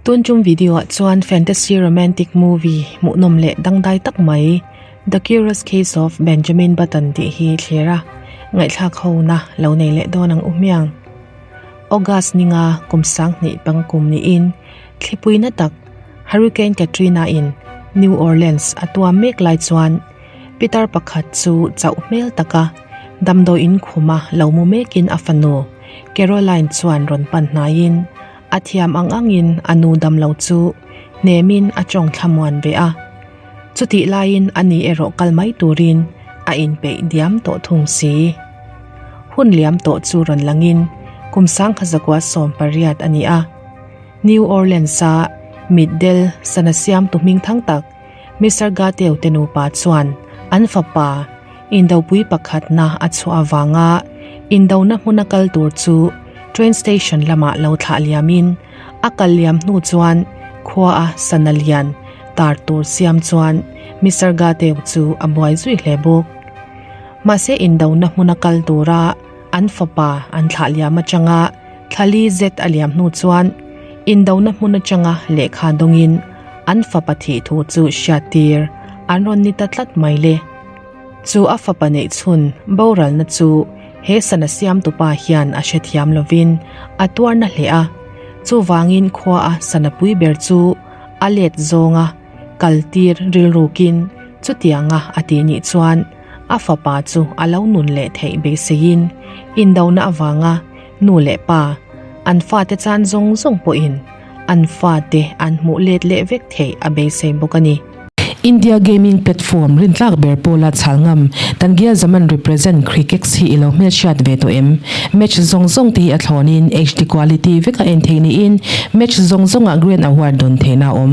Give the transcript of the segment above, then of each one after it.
Tun tum video ah chuan fantasy romantic movie hmuhnawm leh dangdai tak mai The Curious Case of Benjamin Button tih hi thlir a, ngaihthlak ho na lo nei leh dawn ang u hmiang. August ninga kum sanghnih pangkum niin thlipui na tak Hurricane Katrina in New Orleans a tuam mek lai chuan Pitar pakhat chu chauh hmel taka damdawi in khuma lo mu mekin a fanu Caroline chuan rawn pan hnaiin a thiam ang angin a nu damlo chu hnemin a tawng thlamuan ve a. Chutih laiin ani erawh kal mai turin a inpeih diam tawh thung si. Hun liam tawh chu rawn langin kum sangkha zakua 18 a ni a. New Orleans-a mitdel sana siamtu hmingthang tak Mister Gateu te nupa chuan an fapa indopui pakhatna a chhuah avanga indona hmuna kal tur chu train station lamah lo thlah liamin a kal liam hnu chuan khua a sana lian tar tur siam chuan Mister Gateu chu a buai zui hle bawk. Mahse indona hmuna kal tura an fapa an thlah liam atanga Thlali zet a liam hnu chuan indona hmun atanga lehkha dawngin an fapa thih thu chu hriattir an rawn ni ta tlat mai le. Chu a fapa neih chhun boralna chu he sana siamtupa hian a hrethiam lovin a tuarna hle a, chuvangin khua a sana pui ber chu a let zawnga kaltir rilrukin chutianga a tih nih chuan a fapa chu a lo nun leh theih beiseiin indona avanga Nu leh pa, an fate chan zawng zawng pawhin an fate an hmuh let leh vek theih a beisei bawk a ni. India gaming platform rintlak ber pawla chhal ngam Tangia Zaman represent Crickex hi i lo hmelhriat ve tawh em? Match zawng zawng te hi a thlawnin HD quality vek a en theih niin match zawng zawngah Grand Award dawn theihna a awm.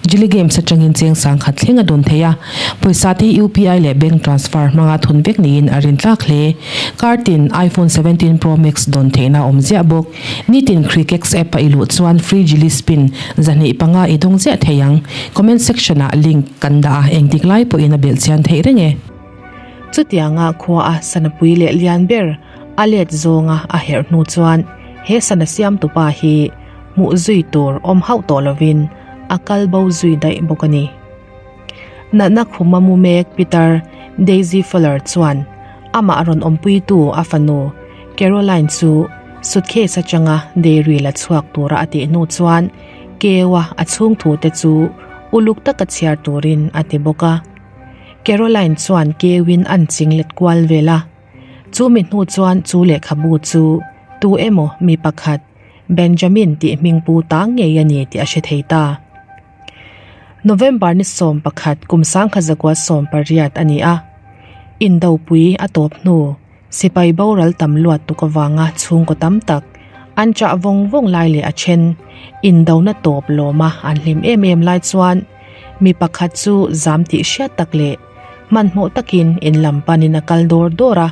Jilly Games atangin cheng sangkhat thleng a dawn thei a, pawisa te hi UPI leh bank transfer hmanga thun vek niin a rintlak hle. Kartin iPhone 17 Pro Max dawn theihna a awm ziah bawk. Nitin Crickex app a i luh chuan free Jilly Spin 205 i dawng ziah thei ang. Comment section ah link kan dah a, engtik lai pawhin a belh chian theih reng e. Chutianga khua a sanapui leh lian ber a let zawnga a herh hnu chuan he sana siamtupa hi hmuh zui tur awm hauh tawh lovin a kal bo zui daih bawk a ni. Natna khuma mu mek Peter Daisy Fuller chuan amah rawn awmpuitu a fanu Caroline chu suitcase atanga dairy la chhuak tura a tih hnu chuan keu-a a chhung thute chu uluk taka chhiar turin a ti bawk a. Caroline chuan keu-in an ching let kual vel a. Chu mi hnu chuan chu lehkhabu chu tu emaw mi pakhat Benjamin tih hmingpu ta ngei a ni tih a hre thei ta. November ni 11 kum 1918 a ni a, Indopui a tawp hnu sipai boral tam luat tuk avanga chhungkaw tam tak an chah vawng vawng lai leh a then indona tawp lawma an hlim em em lai chuan mi pakhat chu zam tih hriat tak leh hmanhmawh takin in lam panin a kal dawr dawr a.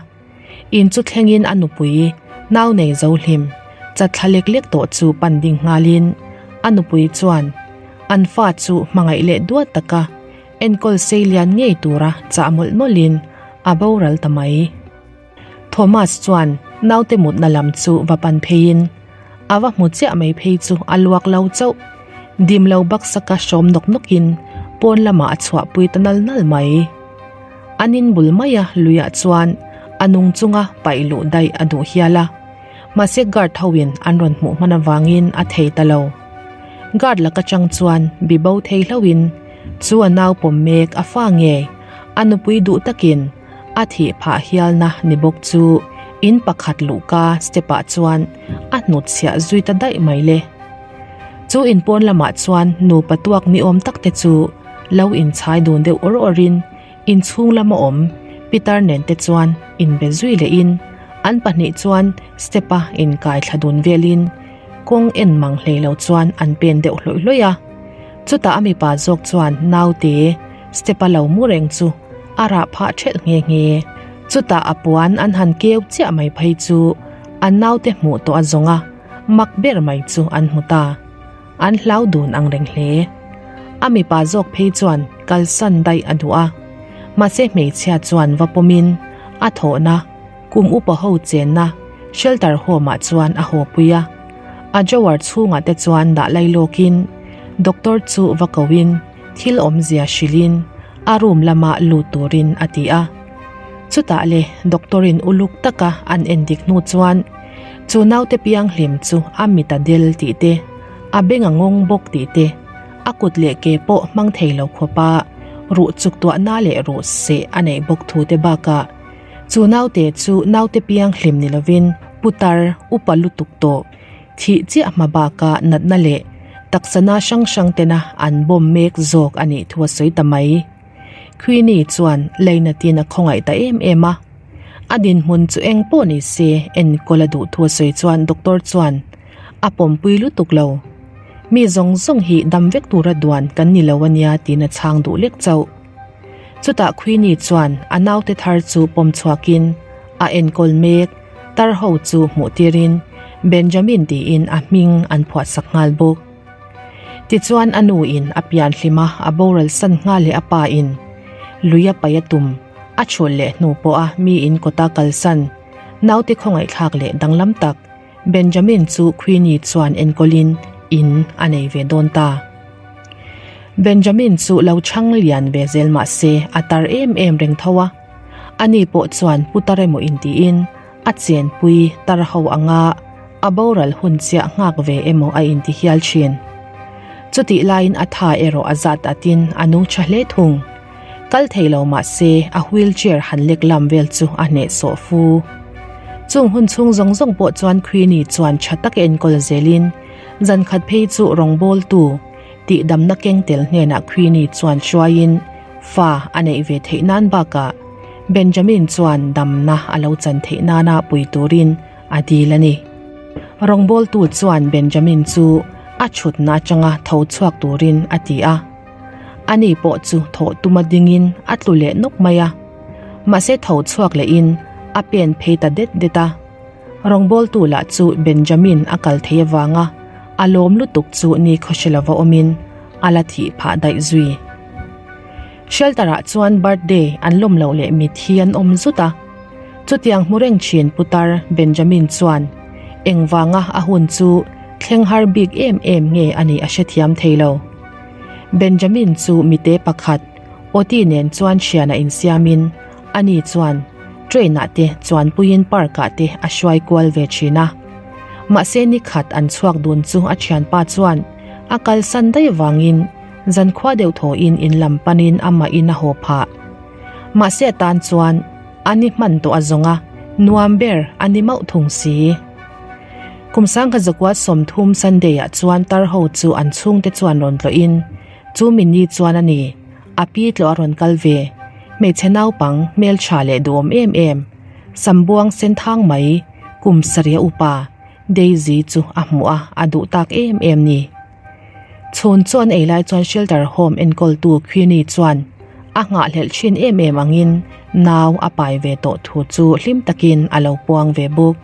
In chu thlengin a nupui nau nei zo hlim chatthla lek lek tawh chu pan ding nghalin a nupui chuan an fa chu hmangaih leh duat taka enkawl sei lian ngei tura chah mawlh mawlhin a boral ta mai. Thomas chuan naute mutna lam chu va pan pheiin a va hmu chiah mai phei chu a luak lo chauh. Dim lo baksaka hrawm nawk nawkin pawn lamah a chhuahpui ta nal nal mai. An in bul mai a luiah chuan a nung chunga paih luh daih a duh hial a, mahse guard ho in an rawn hmuh hman avangin a thei ta lo. Guard laka chang chuan bi bo thei hlauhin chu a nau pawm mek a fa nge a nupui duh takin a thih phah hialna ni bawk chu in pakhat luhka step ah chuan a hnutchhiah zui ta daih mai le. Chu in pawn lamah chuan nupa tuak ni awm tak te chu lo inchhai dun deuh awr awrin inchhung lama awm Peter nen te chuan inbe zui lehin an pahnih chuan step a inkai thla dun velin kawng en mang hlei lo chuan an pen deuh hlawih hlawih a. Chutah a mipa zawk chuan naute step a lo mu reng chu a rah phah thelh nghe nghe. Chutah a puan an han keu chiah mai phei chu an naute hmuh tawh a zawng a, mak ber mai chu an hmu ta. An hlau dun ang reng hle. A mipa zawk phei chuan kalsan daih a duh a. Mahse hmeichhia chuan va pawmin a thawhna, kum upa ho chenna shelter home ah chuan a haw pui a. A drawer chhungah te chuan dah lai lawkin. Doctor chu va koin thil awmzia hrilhin a room lama lut turin a ti a. Chutah le doctor in uluk taka an endik hnu chuan chu naute pianghlim chu a mit a del tih te, a beng a ngawng bawk tih te, a kut leh ke pawh hmang thei lo khawpa ruh chuk tuahna leh ruh seh a neih bawk thu te bakah chu naute chu naute pianghlim ni lovin putar upa lutuk tawh thih chiah hma baka natna leh taksana hrang hrang tena an bawm mek zawk a nih thu a sawi ta mai. Queenie chuan Leinatin a khawngaih ta em em a. A dinhmun chu eng pawh ni se enkawl a duh thu a sawi chuan doctor chuan a pawmpui lutuk lo. Mi zawng zawng hi dam vek tura duan kan ni lo ania tiin a chhang duh lek chauh. Chutah Queenie chuan a naute thar chu pawm chhuakin a enkawl mek tar ho chu hmuh tirin Benjamin tiin a hming an phuahsak nghal bawk. Tichuan a nu in a pian hlim a, a boral san nghal leh a pa in lui a paih a tum, a chhulh leh hnu pawh a mi in kawta kalsan naute khawngaihthlak leh danglam tak Benjamin chu Queenie chuan enkawlin in a nei ve dawn ta. Benjamin chu lo chhang lian ve zel mah se a tar em em reng tho a, ani pawh chuan putar emaw intiin A chenpui tar ho anga a boral hun chiah nghak ve emaw a inti hial thin. Chutih laiin a tha erawh a zat atin a nung tha hle thung. Kal thei lo mah se a wheelchair han lek lam vel chu a hnehsawh fu. Chung hun chhung zawng zawng pawh chuan Queenie chuan tha taka enkawl zelin zankhat phei chu rawngbawltu tihdamna keng tel hnenah Queenie chuan hruaiin fa a neih ve theih nan bakah Benjamin chuan damna a lo chan theih nana pui turin a dil a ni. Rawngbawltu chuan Benjamin chu a chhutna atanga tho chhuak turin a ti a. Ani pawh chu thawh tuma dingin a tlu leh nawk mai a. Mahse tho chhuak lehin a pen phei ta det det a. Rawngbawltu lah chu Benjamin a kal thei avanga a lawm lutuk chu ni khawhre lova awmin a la thih phah daih zui. Shelter ah chuan birthday an lawm loh leh mit hi an awm zut a. Chutiang hmu reng thin putar Benjamin chuan engvanga a hun chu thleng har bik em em nge a nih a hrethiam thei lo. Benjamin chu mite pakhat Oti nen chuan thian a insiamin ani chuan train ah te chuanpuiin park ah te a hruai kual ve thin a. Mahse ni khat an chhuak dun chu a thianpa chuan a kalsan daih vangin Zankhua deuh thawhin in lam panin amahin a haw phah. Mahse a tan chuan a ni hman tawh a zawng a, nuam ber a ni mauh thung si. Kum sangkhat zakua 30 Sunday ah chuan tar ho chu an chhungte chuan rawn tlawhin chu mi ni chuan a ni, a pi tlawh a rawn kal ve, hmeichhe naupang hmeltha leh duhawm em em, sambuang sen thang mai, kum sarih a upa, Daisy chu a hmuh a, a duh tak em em ni. Chhun chuan ei lai chuan shelter home enkawltu Queenie chuan a nghahhlelh thin em em angin nau a pai ve tawh thu chu hlim takin a lo puang ve bawk.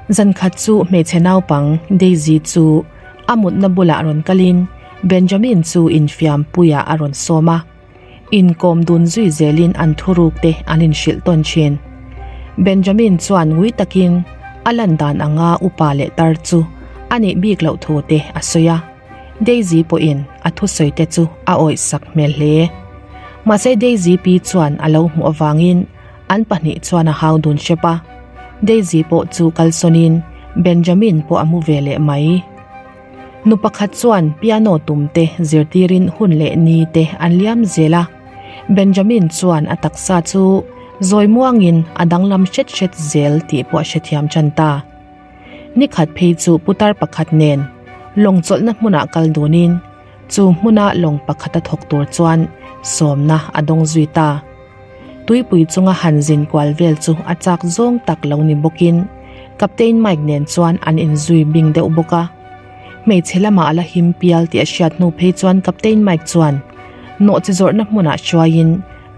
Zankhat chu hmeichhe naupang Daisy chu a mutna bulah rawn kalin Benjamin chu infiam puiah a rawn sawm a. Inkawm dun zui zelin an thuruk te an inhrilh tawn thin. Benjamin chuan ngui takin a lan dan anga upa leh tar chu a nih bik loh thu te a sawi a. Daisy pawhin a thusawi te chu a awihsak hmel hle. Mahse Daisy pi chuan a lo hmuh avangin an pahnih chuan a hau dun hrep a. Daisy pawh chu kalsawnin Benjamin pawh a mu ve leh mai. Nu pakhat chuan piano tum te zirtirin hun leh ni te an liam zel a. Benjamin chuan a taksa chu zawi muangin a danglam hret hret zel tih pawh a hrethiam tan ta. Nikhat phei chu putar pakhat nen lawng chawlhna hmunah kal dunin chu hmuna lawng pakhat a thawk tur chuan sawmna a dawng zui ta. Tuipui chunga han zin kual vel chu a chak zawng tak lo ni bawkin Captain Mike nen chuan an inzui bing deuh bawk a. Hmeichhe lamah a la him pial tih a hriat hnu phei chuan Captain Mike chuan nawhchi zawrhna hmunah hruaiin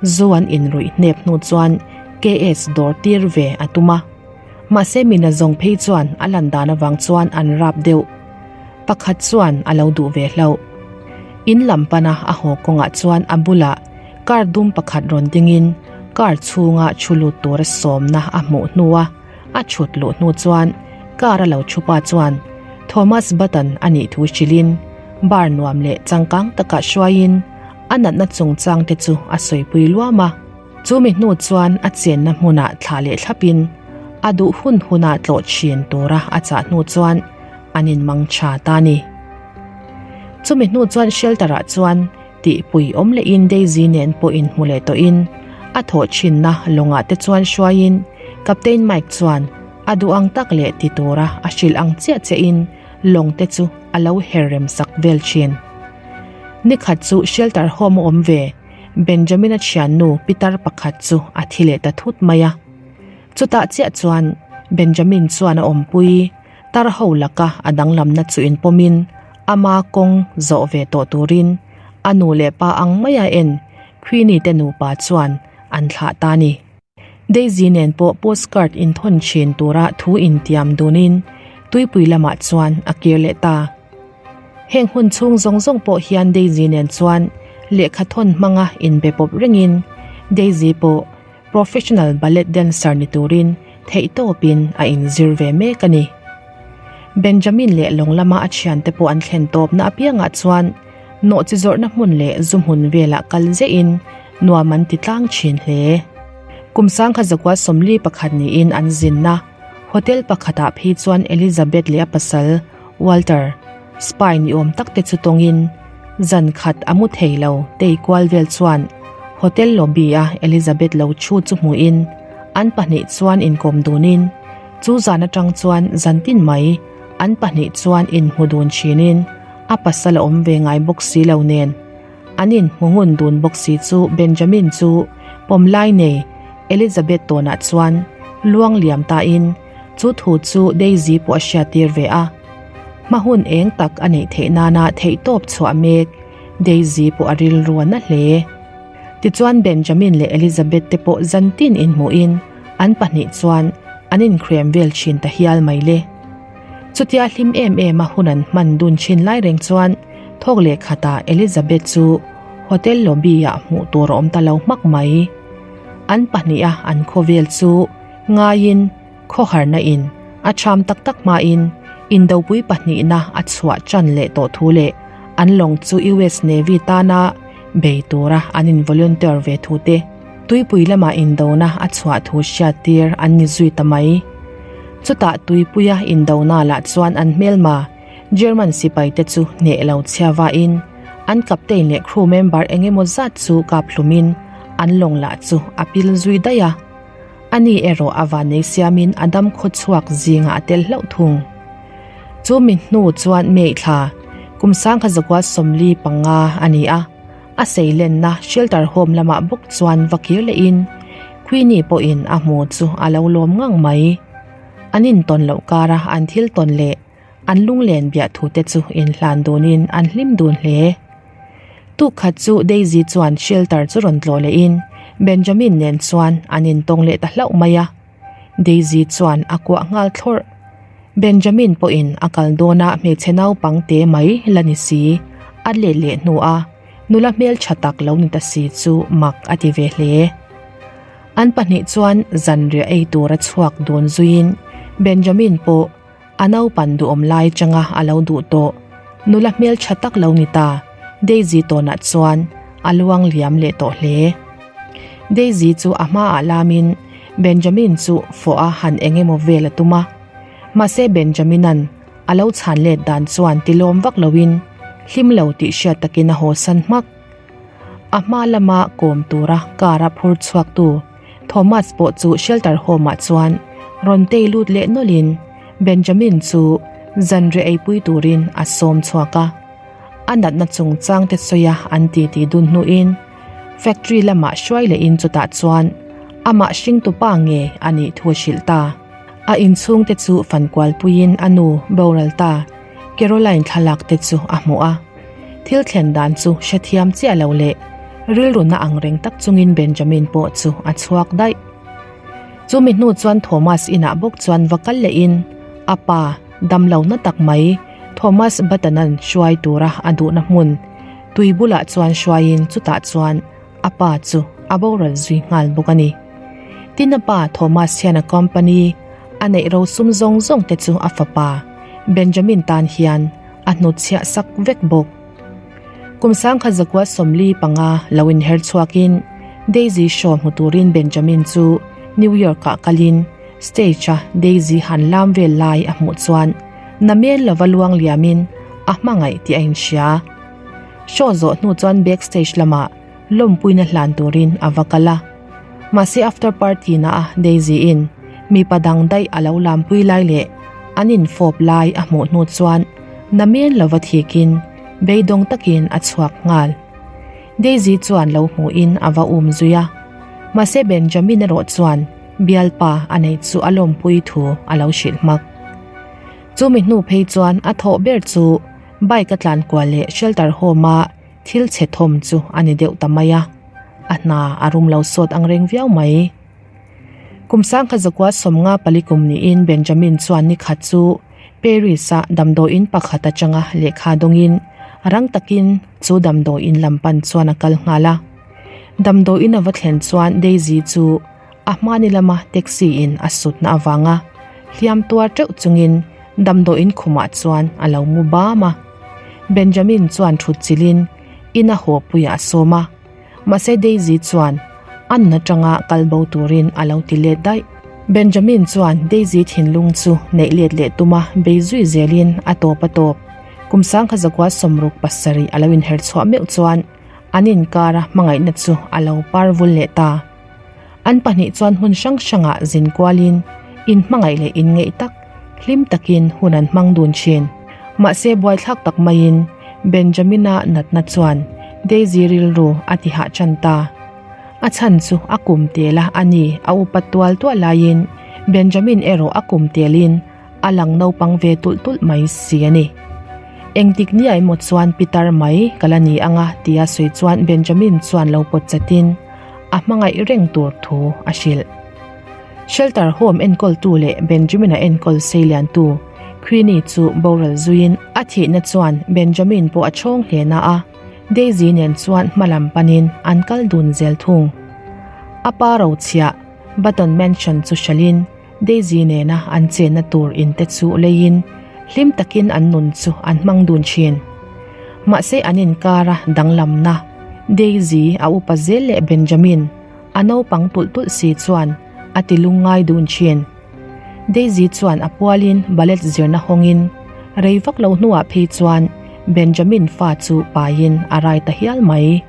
zu an inruih hnep hnu chuan KS dawr tir ve a tum a. Mahse mina zawng phei chuan a lan dan avang chuan an rap deuh. Pakhat chuan a lo duh ve hlauh. In lam pana a haw kawngah chuan a bulah Car dum pakhat rawn dingin car chhunga thu lut tura sawmna a hmuh hnua a chhut luh hnu chuan car a lo thu pa chuan Thomas Button a nih thu hrilhin. Bar nuam leh changkang takah hruaiin a natna chungchang te chu a sawipui luam a. Chumi hnu chuan a chenna hmunah thlah leh thlapin a duh hun huna tlawh thin tura a chah hnu chuan an inmang tha ta a ni. Chumi hnu chuan shelter-ah chuan tihpui awm lehin Daisy nen pawh inhmu leh tawhin a thawh thinna lawngah te chuan hruaiin Captain Mike chuan a duh ang tak leh ti tura a hrilh ang chiah chiahin lawng te chu a lo her rem sak vel thin. Nikhat chu shelter home a awm ve. Benjamin-a thiannu pitar pakhat chu a thi leh ta thut mai a. Chutah chiah chuan Benjamin chuan a awmpui tar ho laka a danglamna chu inpawmin ama kawng zawh ve tawh turin a nu leh pa ang maia en Queenie te nupa chuan an thlah ta a ni. Daisy nen pawh postcard inthawn thin tura thu intiam dunin tuipui lamah chuan a kir leh ta. Heng hun chhung zawng zawng pawh hian Daisy nen chuan lehkha thawn hmanga inbe pawp rengin Daisy pawh professional ballet dancer ni turin theihtawpin a inzir ve mek a ni. Benjamin leh lawng lama a thiante pawh an thlen tawpna apiangah chuan nawhchi zawrhna hmun leh zu hmun velah kal zehin nuam an ti tlang thin hle. Kum sangkhat zakua 41 niin an zinna hotel pakhatah phei chuan Elizabeth leh a pasal Walter, spy ni awm tak te chu tawngin zan khat a mu thei lo tei kual vel chuan hotel lobby a Elizabeth lo thu chu hmuhin an pahnih chuan inkawm dunin chu zan atang chuan zan tin mai an pahnih chuan inhmu dun thinin a pasal a awm ve ngai bawk si lo nen an inhmu ngun dun bawk si chu Benjamin chu pawm lai nei Elizabeth tawnah chuan luang liam tain Chu thu chu Daisy pawh a hriattir ve a. Hma hun eng tak a neih theih nana theihtawp chhuah mek Daisy pawh a rilru a na hle. Tichuan Benjamin leh Elizabeth te pawh zantin inhmuhin an pahnih chuan an inkrem vel thin ta hial mai le. Chutia hlim em em a hun an hman dun thin lai reng chuan thawk leh khatah Elizabeth chu hotel lobby ah hmuh tur a awm ta lo hmak mai. An pahniha an khawvel chu Ngaiin, khawharna in a cham tak tak hmain Indopui pahnihna a chhuah chan leh tawh thu leh an lawng chu US Navy tana bei tura an in volunteer ve thu te, tuipui lama indona a chhuah thu hriattir an ni zui ta mai. Chutah tuipuia indona lah chuan an hmelma German sipai te chu hneh lo chhia vain an captain leh crew member engemaw zat chu kap hlumin an lawng lah chu a pil zui daih a. Ani erawh a vannei siamin a dam khaw chhuak zingah a tel hlauh thung. Chu mi hnu chuan May thla, kum 1945 a ni a, a seilenna shelter home lamah bawk chuan va kir lehin Queenie pawhin a hmu chu a lo lawm ngang mai. An intawn loh kara an thil tawn leh an lunglen biah thute chu inhlan dunin an hlim dun hle. Tuk khat chu Daisy chuan shelter chu rawn tlawh lehin Benjamin nen chuan an intawng leh ta hlauh mai a. Daisy chuan a kuah nghal thlawrh. Benjamin pawhin a kal dawna hmeichhe naupang te mai la ni si, a let leh hnu a nula hmeltha tak lo ni ta si chu mak a ti ve hle. An pahnih chuan zanriah ei tura chhuak dun zuiin Benjamin pawh A naupan duhawm lai changa a lo duh tawh. Nula hmel tha tak lo ni ta, Daisy tawnah chuan a luang liam leh tawh hle. Daisy chu a hmaah lamin Benjamin chu fawh a han eng emaw vel a tum a. Mahse Benjamin-a'n a lo chhan let dan chuan tilawm vak loin hlim lo tih hriat takin a hawsan hmak. A hma lama kawm tura car a phur chhuaktu Thomas pawh chu shelter home ah chuan rawn tei lut leh nawlhin Benjamin chu zanriah eipui turin a sawm chhuak a. A natna chungchang te sawi a an titi dun hnuin factory lamah hruai lehin chutah chuan amah hringtupa nge a nih thu a hrilh ta. A inchhungte chu fankualpuiin a nu boral ta. Caroline thlalak te chu a hmuh a, thil thlen dan chu hrethiam chiah lo leh rilruna ang reng tak chungin Benjamin pawh chu a chhuak daih. Chumi hnu chuan Thomas inah bawk chuan va kal lehin a pa damlo na tak mai Thomas Button-a'n hruai tura a duhna hmun tui bulah chuan hruaiin chutah chuan a pa chu a boral zui nghal bawk a ni. Tin a pa Thomas hian a company a neih rosum zawng zawng te chu a fapa Benjamin tan hian. a hnutchhiah sak vek bawk. Kum 1945 lo inher chhuakin Daisy show hmu turin Benjamin chu New York-ah kalin stage-a Daisy han lam vel lai a hmuh chuan namen lova luang liamin a hmangaih tih a inhria. Show zawh hnu chuan backstage lamah lawmpuina hlan turin a va kal a. Mahse after party na a Daisy in mipa dang daih a lo lampui lai leh an infawp lai a hmuh hnu chuan namen lova thikin beidawng takin a chhuak nghal. Daisy chuan lo hmuhin a va um zui a. Mahse Benjamin erawh chuan bialpa a nei chu a lawmpui thu a lo hrilh hmak. Chumi hnu phei chuan a thawh ber chu bike a tlan kual leh shelter home a Thil chhe thawm chu a ni deuh ta mai a, a hna a rum lo sawt ang reng viau mai. Kum sangkha zakua sawmnga pali kum niin Benjamin chuan ni khat chu Paris-a damdawiin pakhat atanga lehkha dawngin rang takin chu damdawiin lam pan chuan a kal nghal a. Damdawiin a va thlen chuan Daisy chu a hmani lama taxi-in a sutna avanga hliam tuar teuh chungin damdawiin khumah chuan a lo mu bam a. Benjamin chuan thut chilhin in a haw puiah a sawm a, mahse Daisy chuan a nun atanga kal bo turin a lo ti let daih. Benjamin chuan Daisy thinlung chu neih let leh tuma bei zui zelin a tawp a tawp. Kum 1967 a lo inher chhuah meuh chuan an inkara hmangaihna chu a lo par vul leh ta. An pahnih chuan hmun hrang hrangah zin kualin inhmangaih leh inngeih tak, hlim takin hun an hmang dun thin. Mahse buaithlak tak maiin Benjamina natna chuan Daisy rilru a ti hah tan ta. A chhan chu a kum tel a a ni a upat tual tual laiin Benjamin erawh a kum telin a lang naupang ve tulh tulh mai si a ni. Engtik ni ah emaw chuan pitar mai ka la ni anga tia sawi chuan Benjamin chuan lo pawt chatin a hmangaih reng tur thu a hrilh. Shelter home enkawltu leh Benjamin-a enkawl seiliantu Queenie chu boral zuiin a thihna chuan Benjamin pawh a chhawng hle na a, Daisy nen chuan hmalam panin an kal dun zel thung. A pa rochhiah Button Mansion chu hralhin Daisy nena an chenna tur in te chu leiin hlim takin an nun chu an hmang dun thin. Mahse an inkara danglamna Daisy a upa zel leh Benjamin a naupang tulh tulh si chuan a ti lungngai dun thin. Daisy chuan a pualin ballet zirna hawngin rei vak lo hnuah phei chuan Benjamin fa chu paiin a rai ta hial mai.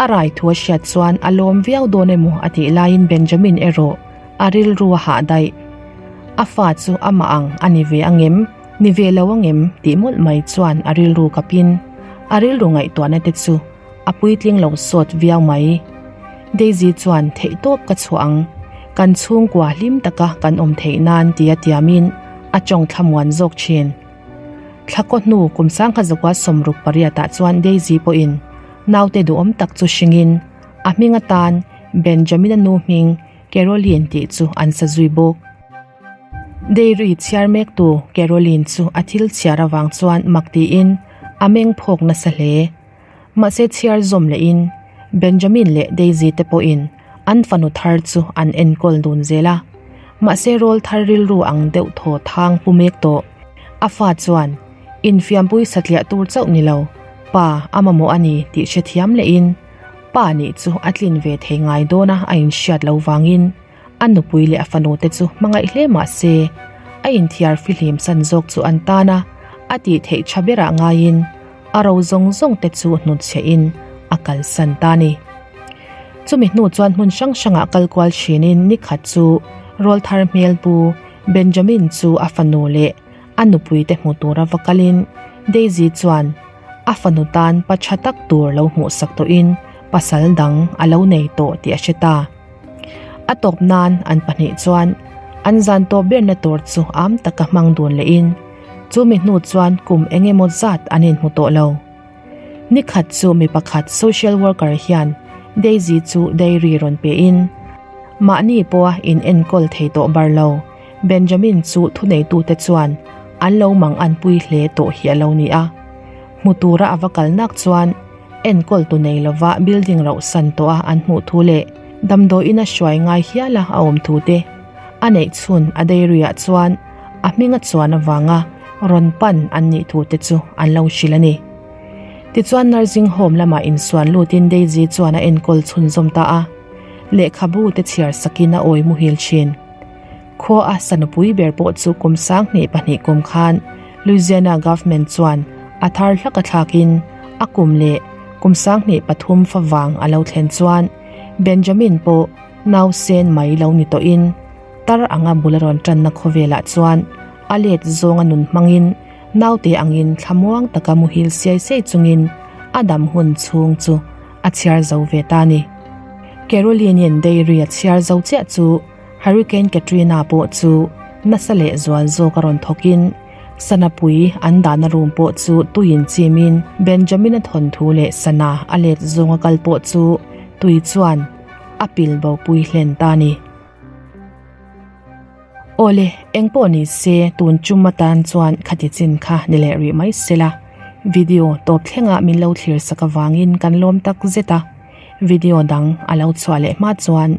A rai thu a hriat chuan a lawm viau dawn emaw a tih laiin Benjamin erawh A rilru a hah daih. A fa chu amah ang a ni ve angem, ni ve lo angem tih mawlh mai chuan a rilru kapin a rilru ngaihtuahna te chu a puitling lo sawt viau mai. Daisy chuan theihtawp ka chhuah ang, kan chhungkua hlim taka kan awm theih nan tia tiamin a tawng thlamuan zawk thin. Thlakaw hnu kum 1968 ah chuan Daisy pawhin naute duhawm tak chu hringin a hming atan Benjamin-a nu hming Caroline tih chu an sa zui bawk. Dairy chhiar mektu Caroline chu a thil chhiar avang chuan mak tiin a meng phawk nasa hle. Mahse chhiar zawm lehin Benjamin leh Daisy te pawhin an fanu thar chu an enkawl dun zel a. Mahse rawl thar rilru ang deuh thaw thang pu mek tawh. A fa chuan infiampui satliah tur chauh ni lo, pa a mamawh a ni tih hrethiam lehin Pa nih chu a tlin ve thei ngai dawn a, a inhriat lo vangin a nupui leh a fanu te chu hmangaih hle mah se, a inthiar fihlim san zawk chu an tan a, a tih theih tha berah ngaiin a ro zawng zawng te chu hnutchhiahin a kalsan ta a ni. Chumi hnu chuan hmun hrang hrangah kal kual thinin ni khat chu rawlthar hmel pu Benjamin chu a fanu leh a nupui te hmu tura va kalin Daisy chuan A fanu tan pa tha tak tur lo hmuhsak tawhin pasal dang a lo nei tawh tih a hre ta. A tawp nan an pahnih chuan an zan tawp berna tur chu am taka hmang dun lehin chumi hnu chuan kum eng emaw zat an inhmu tawh lo. Nikhat chu mi pakhat social worker hian Daisy chu diary rawn pein mahni pawha in enkawl thei tawh bar lo Benjamin chu thuneitute chuan an lo mang anpui hle tawh hi a lo ni a. Hmu tura a va kal nak chuan enkawltu nei lova building rauhsan tawha an hmuh thu leh damdawiin a hruai ngai hiala a awm thu te a neih chhun a diary-ah chuan a hming a chuan avanga rawn pan an nih thu te chu an lo hrilh a ni. Tichuan nursing home lamah insuan lutin Daisy chuan a enkawl chhunzawm ta a, lehkhabu te chhiar sakin a awi muhil thin. Khua a sanupui ber pawh chu kum 2002 kum khan Louisiana government chuan a thar hlak a thlakin a kum leh kum 2003 favang a lo thlen chuan Benjamin pawh nausen mai lo ni tawhin tar anga bul a rawn tanna khawvelah chuan a let zawnga nun hmangin naute angin thlamuang taka muhil siai siai chungin a dam hun chhung chu a chhiar zo ve ta a ni. Caroline-in dairy a chhiar zo chiah chu Hurricane Katrina pawh chu nasa leh zual zawk a rawn thawkin Sanapui an dahna room pawh chu tuiin chimin Benjamin-a thawnthu leh sana a let zawnga kal pawh chu tui chuan a pil bopui hlen ta a ni. Awle, eng pawh ni se tun chum atan chuan khati chin kha ni leh rih mai sela. Video tawp thlengah min lo thlir sak avangin kan lawm tak zet a. Video dang a lo chhuah leh hma chuan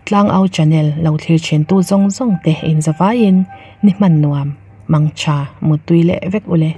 Tlangau channel lo thlir thin tu zawng zawng te inzavaiin ni hman nuam, mangtha, muttui leh vek ule.